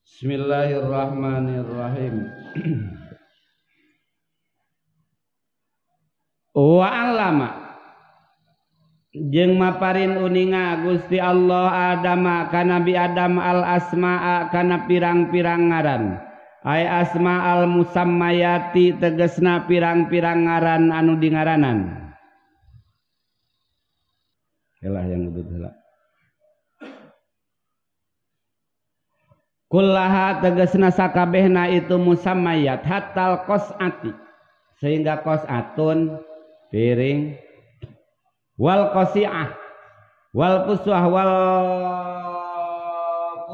Bismillahirrahmanirrahim. Wa 'allama jeung maparin uninga Gusti Allah Adama ka Nabi Adam al asma'a kana pirang-pirang ngaran. Ay asma al musammayati tegesna pirang-pirang ngaran anu dingaranan. Elah yang udah heula. Kullaha tegesna sakabehna itu musammayat hatal qas'ati sehingga qas'atun piring wal qasi'ah wal quswah wal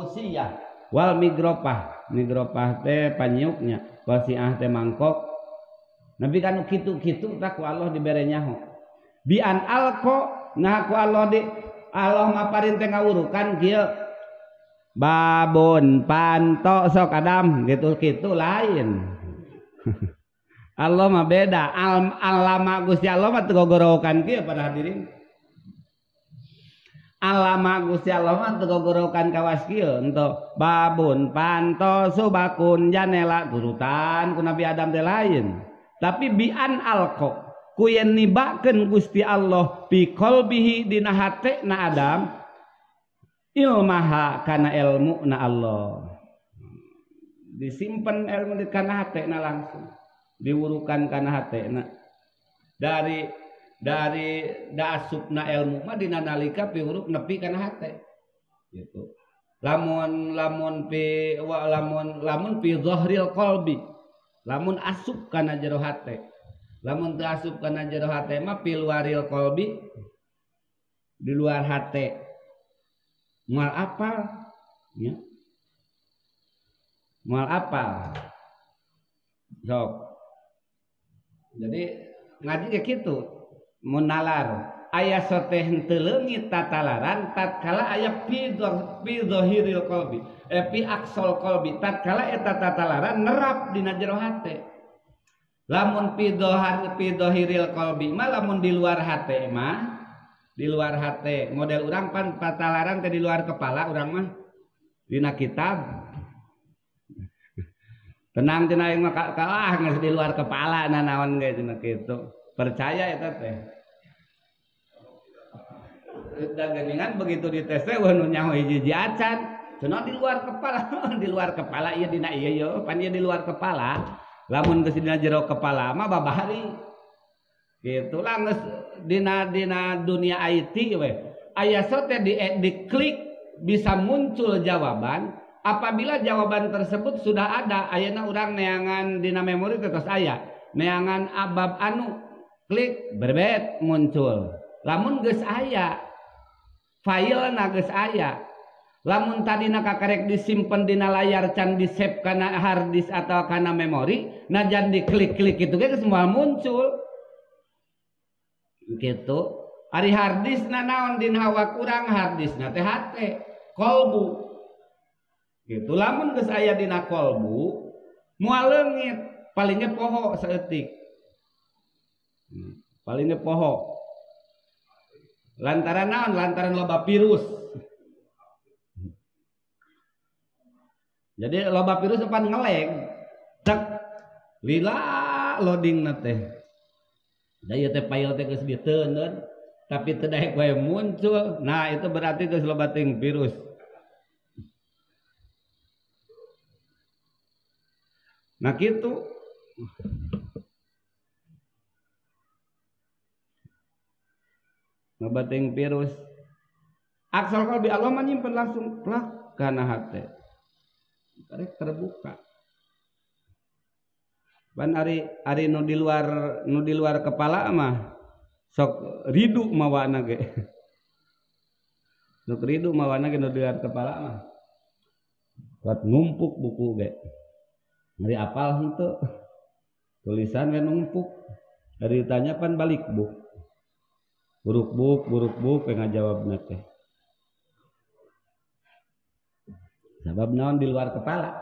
qusiyah wal migropah. Migropah teh panyiuknya, qasi'ah teh mangkok. Nabi kan kitu-kitu tah ku Allah dibere nyaho. Bi an alqa nah ku Allah di Allah maparin teh ngawurukan kieu. Babon panto sok Adam gitu-gitu lain. Allah mah beda. Alama Gusti Allah mah teu gogorowokan kieu para hadirin. Alama Gusti Allah mah teu gogorowokan kawas kieu ento babon panto subakun janela turutan ku Nabi Adam teh lain. Tapi bian alqa ku yen nibakeun Gusti Allah bi qalbihi dina hatena Adam ilmaha kana ilmu na Allah. Disimpan ilmu di kana hatena langsung, diwurukan kana hatena. Dari dasupna ilmu mah dina nalika piwuruk nepi kana hate. Gitu. Lamun lamun pi wa lamun lamun pi dhahril qalbi. Lamun asup kana jero hate. Lamun teu asup kana jero hate mah pi luaril qalbi, di luar hate. Mual apal ya. Mual apal. Sok. Jadi ngaji ge kitu, mun nalar aya soteh henteu leungit tatalaran tatkala aya fi dhahiril qalbi, fi aqsal qalbi tatkala eta tatalaran nerap dina jero hate. Lamun fi dhahiril qalbi mah lamun di luar hate mah, di luar hate model urang pan patalaran teh di luar kepala urang mah dina kitab. Tenang cenah aing mah kalah geus di luar kepala nanaon ge cenah kitu. Percaya eta teh. Da geuningan begitu dites teh wah nu nyaho hiji-hiji acan. Cenah di luar kepala, di luar kepala ieu dina ieu yo, pan ieu di luar kepala. Lamun geus dina jero kepala mah babahari. Gitu lah geus dina dunia IT we. Aya sote diklik bisa muncul jawaban. Apabila jawaban tersebut sudah ada, ayeuna urang neangan dina memori terus aya. Neangan abab anu klik berbet muncul. Lamun geus aya filena geus aya. Lamun tadina kakarek disimpen dina layar can di-save kana hard disk atau kana memori, najan diklik-klik kitu ge geus moal muncul. Gitu. Ari harddiskna naon dina awak urang, harddiskna teh hate, kolbu. Gitu. Lamun geus aya dina kolbu, moal leungit, palingnya poho saeutik. Palingnya poho. Lantaran naon? Lantaran loba virus. Jadi loba virus pan ngeleg. Cek lila loadingna teh. Da ieu teh file teh geus diteundeun, tapi teu daek wae muncul. Nah, itu berarti geus loba teuing virus. Nah, kitu. Loba teuing virus. Aksal qalbi Allah menyimpan langsung plak kana hate. Karek terbuka. Ban ari nu di luar kepala mah sok ridu mawana ge. Sok ridu mawana ge nu di luar kepala mah. Kuat numpuk buku ge. Ngeri apal henteu. Tulisan we numpuk. Dari ditanya pan balik buk. Buruk buk we ngajawabna teh. Sabab naon di luar kepala.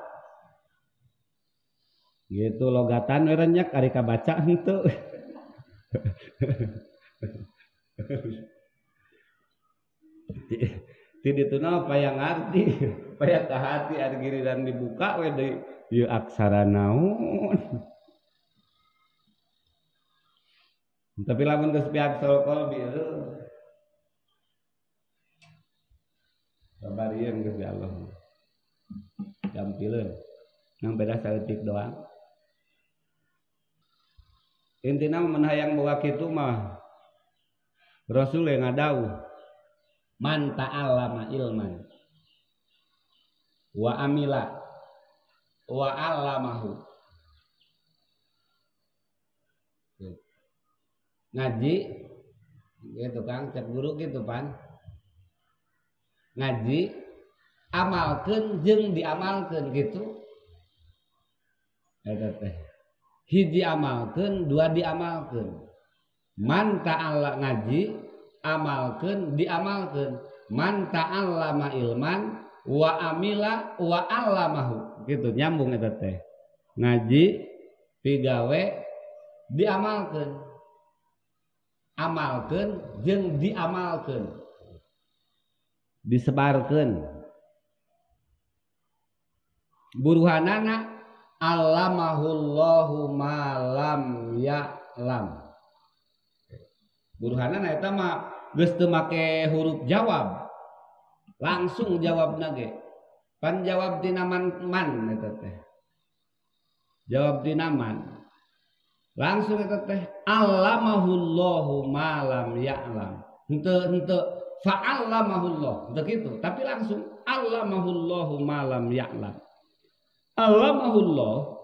Gitu logatan we renyak ari kabaca henteu. Ti dituna paya ngarti, paya ka hati ari giliran dibuka we deui ieu aksara naon. Tapi lamun geus pihak sol qalbi sabarieun geus ya Allah. Gampileun. Nang beda saeutik doang. Intina mun hayang boga kitu mah Rasul yang ngadauh man ta'allama ilman wa amila wa 'allamahu. Ngaji gitu Kang, cek guru gitu pan. Ngaji amalkeun jeung diamalkeun gitu. Eta teh. Hiji amalkeun, dua diamalkeun. Man ta'alla ngaji, amalkeun, diamalkeun. Man ta'allama ilman wa amila wa 'allamahu. Gitu nyambung eta teh. Ngaji, pigawe, diamalkeun. Amalkeun jeung diamalkeun. Disebarkeun. Buruhanana allamahullahu ma lam ya'lam. Buruhanana eta mah geus teu make huruf jawab. Langsung jawabna ge. Pan jawab tina man man eta teh. Jawab tina man. Langsung eta teh allamahullahu ma lam ya'lam. Henteu henteu fa'allamahullah, henteu kitu, tapi langsung allamahullahu ma lam ya'lam. Allamahullah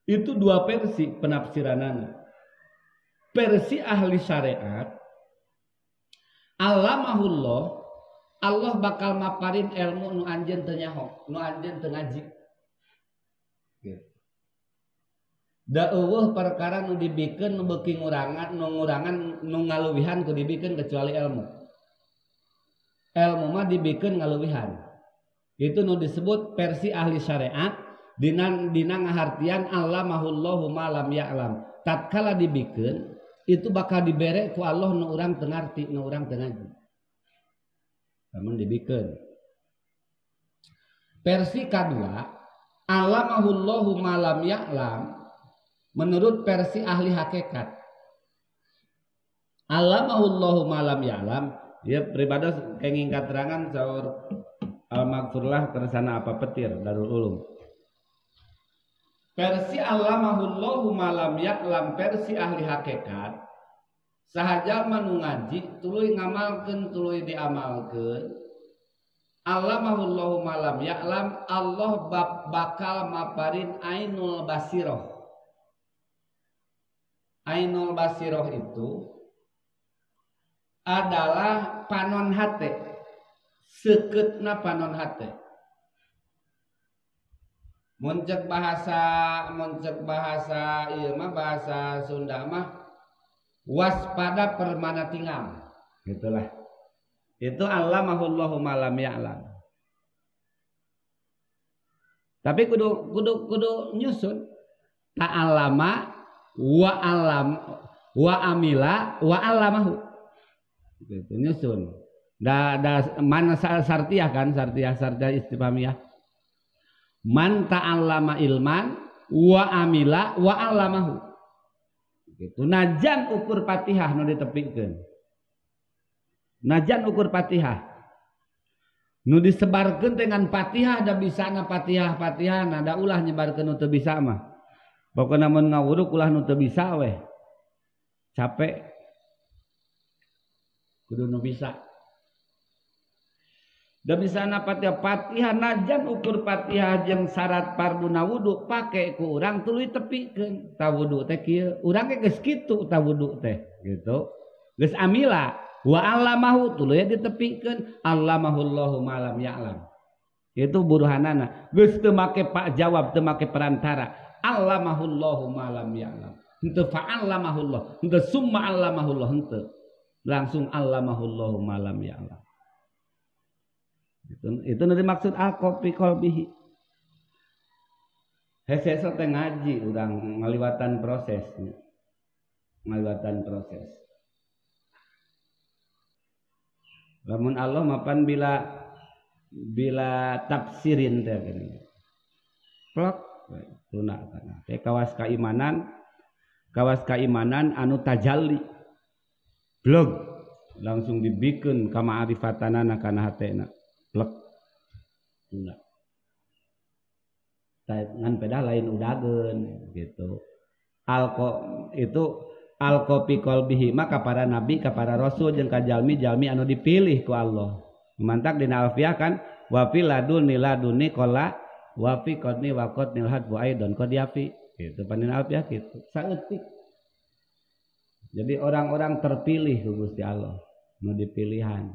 itu dua versi penafsiranana. Versi ahli syariat, allamahullah, Allah bakal maparin ilmu nu anjeun teu nyaho, nu anjeun teu ngaji. Gitu. Da eueuh perkara nu dibikeun nu beuki ngurangan, nu ngurangan, nu ngaluwihan ku dibikeun kecuali ilmu. Ilmu mah dibikeun ngaluwihan. Itu nu disebut versi ahli syariat dina ngahartian allamahullahu ma lam ya'lam. Tatkala dibikeun itu bakal dibere ku Allah nu urang teu ngarti, nu urang teu ngaji. Lamun dibikeun. Versi kadua allamahullahu ma lam ya'lam menurut versi ahli hakikat. Allamahullahu ma lam ya'lam, ya pribados kenging katerangan saur al-maghfurlah kersana apa petir Darul Ulum. Versi allamahullahu ma lam ya'lam versi ahli hakikat sahaja manu ngaji tuluy ngamalkeun tuluy diamalkeun. Allamahullahu ma lam ya'lam, Allah bakal maparin ainul basiroh. Ainul basiroh itu adalah panon hate, sekeutna panon hate. Mun cek bahasa ieu mah bahasa Sunda mah waspada permana tinggal. Gitulah. Itu allamahullahu ma lam ya'lam. Tapi kudu nyusun ta'allama wa alam wa amila wa allamahu. Gitu nyusun. Da man sartiah kan, sartiah istifhamiyah. Man ta'allama ilman wa amila wa allamahu. Gitu. Najan ukur Fatihah nu ditepikeun. Najan ukur Fatihah. Nu disebarkeun dengan Fatihah da bisana Fatihah nah da ulah nyebarkeun nu teu bisa mah. Pokona mun ngawuruk ulah nu teu bisa weh. Capek. Kudu nu bisa. Da bisana Fatihah, Fatihah najan ukur Fatihah jeung syarat farduna wudu pake ku urang tuluy tepikeun. Ta wudu teh kieu, urang ge geus kitu ta wudu teh gitu. Geus amila wa allamahu tuluy ditepikeun allamahullahu ma lam ya'lam. Itu buruhanana. Geus teu make pak jawab, teu make perantara. Allamahullahu ma lam ya'lam. Henteu fa'allamahullah, henteu summa allamahullah, henteu. Langsung allamahullahu ma lam ya'lam. Itu nanti maksud alqofi qalbihi. Hese teh ngaji urang ngaliwatan prosesnya. Ngaliwatan proses. Lamun Allah mapan bila tafsirin teh gini. Plok tuna kana. Teh kawas keimanan anu tajalli. Blog langsung dibikeun ka ma'rifatanana kana hatena. Plek tuna. Ngan pedah lain udageun gitu. Alko itu alqopi qalbihi maka para nabi ka para rasul jeung ka jalmi-jalmi anu dipilih ku Allah. Mantak dina alfiah kan wa fi laduni laduni qala wa fi qadni wa qadnil hadbu aidon qad yafi gitu panin alfiah gitu. Saeutik. Jadi orang-orang terpilih ku Gusti Allah, nu dipilihan.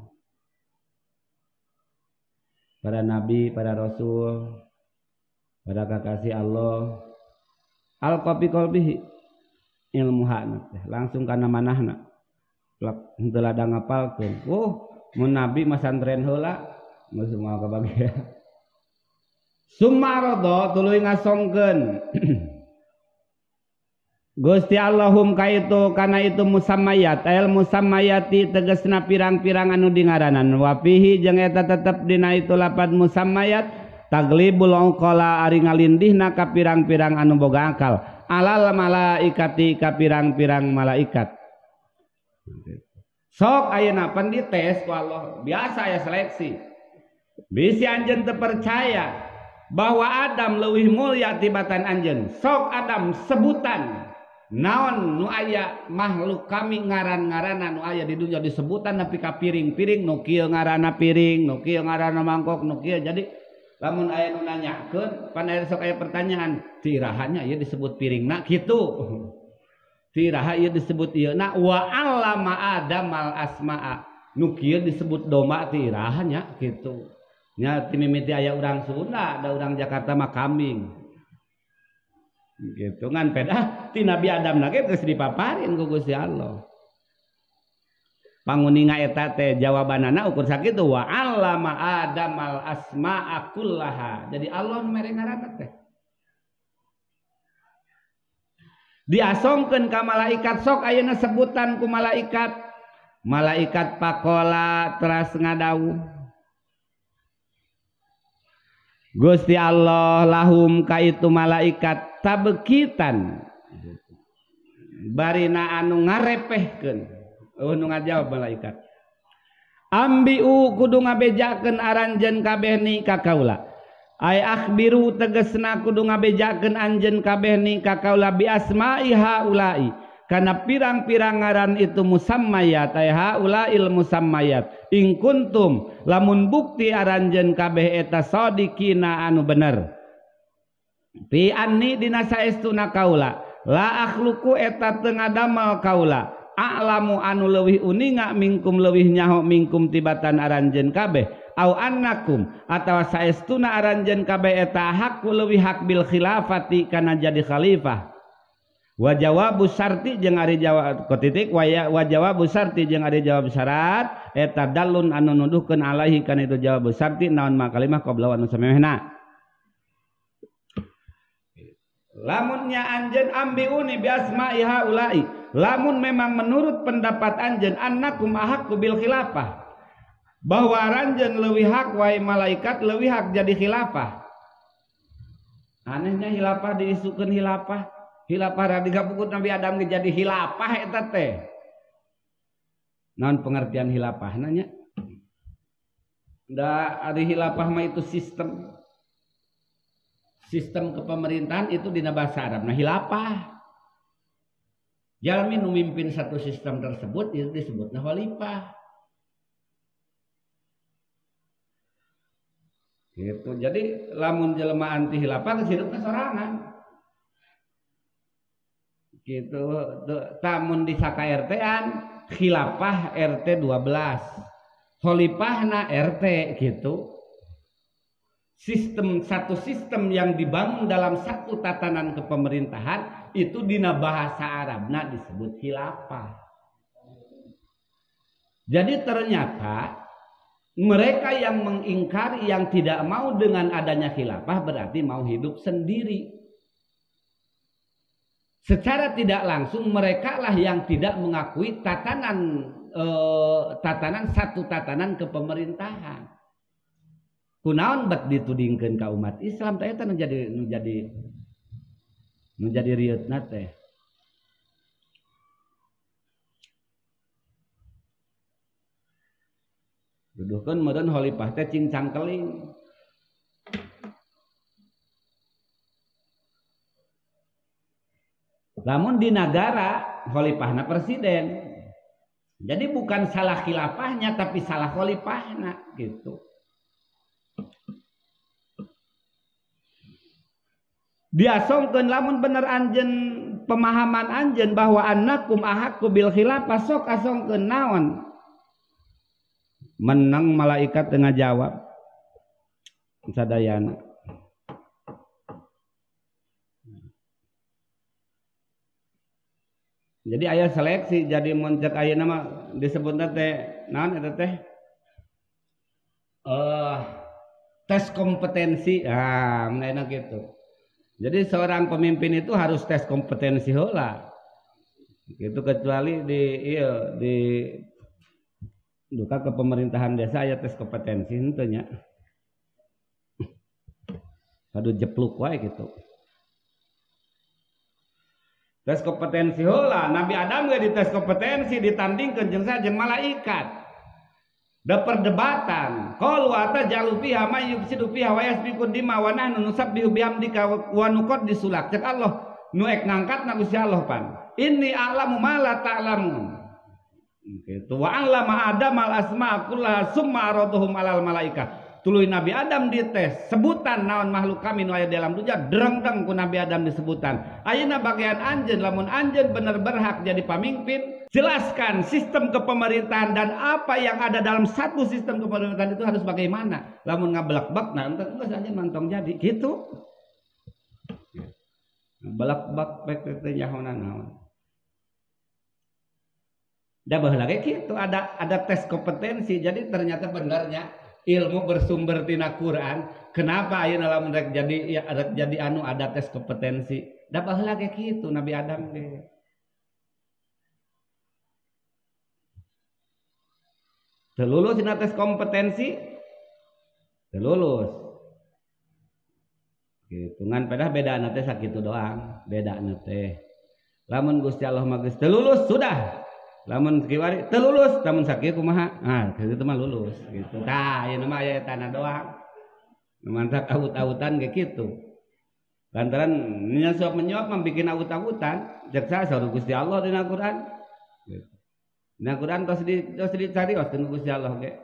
Para nabi, para rasul, para kakasih Allah. Alqopi qalbihi ilmu hakna teh langsung kana manahna. Plek henteu lada ngapalkeun. Oh, mun nabi mah santren heula geus moal kabagian. Summa radha tuluy ngasongkeun. Gusti Allahum kaitu kana itu musammayat el musammayati tegasna pirang-pirang anu dingaranan wa fihi jeung eta tetep dina itu lapad musammayat taglibul uqala ari ngalindihna ka pirang-pirang anu boga akal alal malaikati ka pirang-pirang malaikat. Sok ayeuna pan dites ku Allah, biasa aya seleksi. Bisi anjeun teu percaya bahwa Adam leuwih mulia tibatan anjeun. Sok Adam sebutan naon nu aya makhluk kami ngaran-ngaranna nu aya di dunya disebutan nepi ka piring-piring nu kieu ngaranna piring, nu kieu ngaranna mangkok, nu kieu. Jadi lamun aya nu nanyakeun pan aya sok aya pertanyaan, tirahanya ieu disebut piringna kitu. Tiraha ieu disebut ieu na wa allama adamal asmaa. Nu kieu disebut domba tirahanya kitu. Nya ti mimiti aya urang Sunda, da urang Jakarta mah kambing. Gitu ngan pedah ti Nabi Adam na ge geus dipaparin ku Gusti Allah. Panguninga eta teh jawabanana ukur sakitu wa allama adamal asmaa kullaha. Jadi Allah nu mere ngaranna teh. Diasongkeun ka malaikat sok ayeuna sebutan ku malaikat. Malaikat pakola teras ngadawuh. Gusti Allah lahum ka itu malaikat tabekitan. Barina anu ngarepehkeun. Oh nu ngajawab malaikat. Ambiu kudu ngabejakeun aranjeun kabeh ni ka kaula. Ay akhbiru tegesna kudu ngabejakeun anjeun kabeh ni ka kaula bi asma'i haula'i. Kana pirang-pirang ngaran itu musammayat ay haula'il musammayat. In kuntum lamun bukti aranjeun kabeh eta sadiqina anu bener. Fi anni dina saestuna kaula la akhluqu eta teu ngadamel kaula. A'lamu anu leuwih uninga mingkum leuwih nyaho mingkum tibatan aranjeun kabeh au annakum atawa saestuna aranjeun kabeh eta hakku leuwih hak bil khilafati kana jadi khalifah. Wa jawabu syarti jeung ari jawab titik wa jawabu syarti jeung ari jawab syarat eta dalun anu nuduhkeun alaihi kana itu jawab syarti naon ma kalimah qabla anu samemehna. Lamunnya anjeun ambiuni bi asma'i haula'i, lamun memang menurut pendapat anjeun annakum ahaqqu bil khilafah, bahwa anjeun leuwih hak wae malaikat leuwih hak jadi khilafah. Anehnya khilafah diisukeun khilafah, khilafah radi kapukut Nabi Adam ge jadi khilafah eta teh. Naon pengertian khilafahna nya? Da ari khilafah mah itu sistem. Sistem kepemerintahan itu dina bahasa Arab nah khilafah. Jalmi nu mimpin satu sistem tersebut itu disebutna khalifah. Gitu. Jadi lamun jelema anti khilafah geus hidupna sorangan. Gitu. Tamun di saka RT-an khilafah RT 12. Khalifahna RT gitu. Sistem satu sistem yang dibangun dalam satu tatanan kepemerintahan itu dina bahasa Arabna disebut khilafah. Jadi ternyata mereka yang mengingkari, yang tidak mau dengan adanya khilafah berarti mau hidup sendiri. Secara tidak langsung mereka lah yang tidak mengakui tatanan tatanan satu tatanan kepemerintahan. Kunaon bet ditudingkeun ka umat Islam teh eta nu jadi rieutna teh. Duduhkeun meureun khalifah teh cing cangkeling. Lamun di nagara khalifahna presiden. Jadi bukan salah khilafahnya tapi salah khalifahna gitu. Diasongkeun lamun bener anjeun pemahaman anjeun bahwa annakum ahaqqu bil khilafah sok asongkeun naon. Menang malaikat tengah jawab sadayana. Jadi aya seleksi jadi mun cek ayeuna mah disebutna teh naon eta teh? Tes kompetensi. Ah, mun gitu. Jadi seorang pemimpin itu harus tes kompetensi heula. Gitu kecuali di ieu di duka ke pemerintahan desa aya tes kompetensi henteu nya. Aduh jepluk wae gitu. Tes kompetensi heula, Nabi Adam ge dites kompetensi ditandingkeun jeung saha jeung malaikat. Da perdebatan, qalu atajalu fiha may yufsidu fiha wa yasfiku dima wa nahnu nusabbihu bihamdika wa nuqaddisu lak. Cek Allah, nu ek ngangkatna Gusti Allah pan. Inni a'lamu ma la ta'lamun. Gitu. Wa 'allama Adam al asma kullaha summa aradahum alal malaika. Tuluy Nabi Adam dites sebutan naon makhluk kami nu aya di alam dunya drengdeng ku Nabi Adam disebutan. Ayeuna bagian anjeun lamun anjeun bener berhak jadi pamimpin, jelaskan sistem kepemerintahan dan apa yang ada dalam satu sistem kepemerintahan itu harus bagaimana. Lamun ngablak-bak nah entah geus anjeun mantong jadi gitu. Balak-bak pek teh nyahonan naon. Da baheula ge kitu ada tes kompetensi. Jadi ternyata benernya ilmu bersumber tina Quran. Kenapa ayeuna lamun rek jadi ya rek jadi anu ada tes kompetensi? Da baheula ge kitu Nabi Adam ge. Teu lulus dina tes kompetensi? Teu lulus. Gitu ngan pedah bedana teh sakitu doang, bedana teh. Lamun Gusti Allah mah geus teu lulus sudah. Lamun kiwari teu lulus, lamun sakieu kumaha? Ah, kitu mah lulus gitu. Tah, ayeuna mah aya etana doang. Mantak awut-awutan ge kitu. Lantaran nya suap menyuap mah bikin awut-awutan, cek saha saur Gusti Allah dina Quran. Gitu. Dina Quran tos dicarioskeun ku Gusti Allah ge.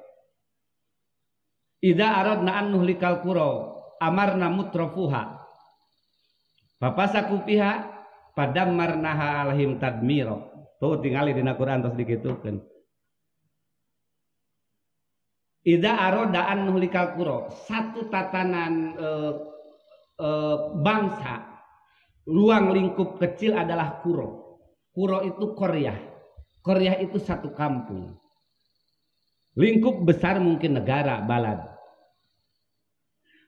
Idza aradna an nuhlikal qura amarna mutrafuha. Fafasaku fiha padammarnaha alaihim tadmira. Tuh tingali dina Quran tos dikitukeun. Idza aroda an nuhlikal qura, satu tatanan bangsa, ruang lingkup kecil adalah kuro. Kuro itu Korea. Korea itu satu kampung. Lingkup besar mungkin negara, balad.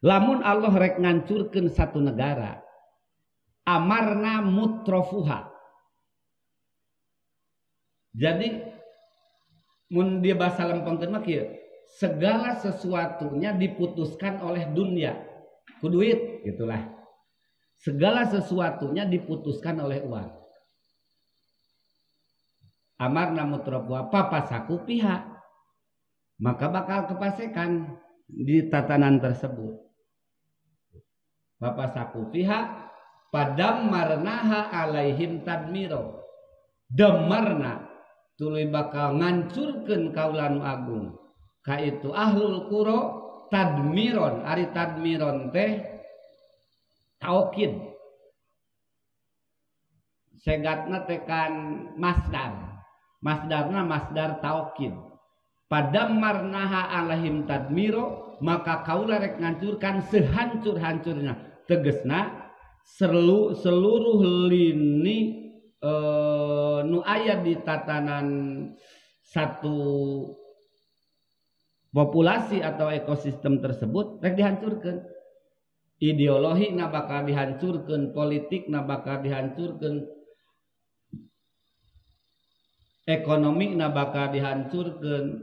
Lamun Allah rek ngancurkeun satu negara, amarna mutrafuha. Jadi mun dia bahasa lempengkeun mah kieu, segala sesuatunya diputuskan oleh dunia. Ku duit gitulah. Segala sesuatunya diputuskan oleh uang. Amarna mutrafuha papasaku pihak. Maka bakal kepasekan di tatanan tersebut. Papasaku pihak padammarnaha alaihim tadmiro. Damarna tuluy bakal ngancurkeun kaula nu agung. Ka itu ahlul qura tadmiron, ari tadmiron teh taukid. Segatna teh kan masdar. Masdarna masdar taukid. Padammarnaha alaihim tadmiro, maka kaula rek ngancurkan sehancur-hancurnya. Tegesna seluruh lini nu aya di tatanan satu populasi atau ekosistem tersebut rek dihancurkan. Ideologi na bakal dihancurkan, politik na bakal dihancurkan, Ekonomi na bakal dihancurkeun,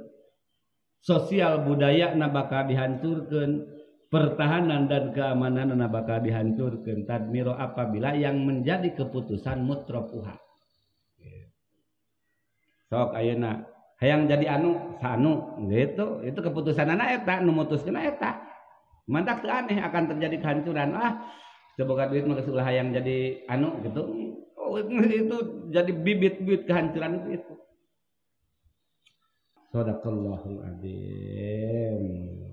sosial budaya na bakal dihancurkeun, pertahanan dan keamanan na bakal dihancurkeun. Tadmiro apabila yang menjadi keputusan mutrafuha. Sok ayeuna hayang jadi anu sanu gitu, itu keputusanana eta nu mutuskeun eta. Mantak teu aneh akan terjadi kehancuran. Ah, coba duit mah geus ulah hayang jadi anu gitu. Oh, itu jadi bibit-bibit kehancuran itu. Sadaqallahul azim.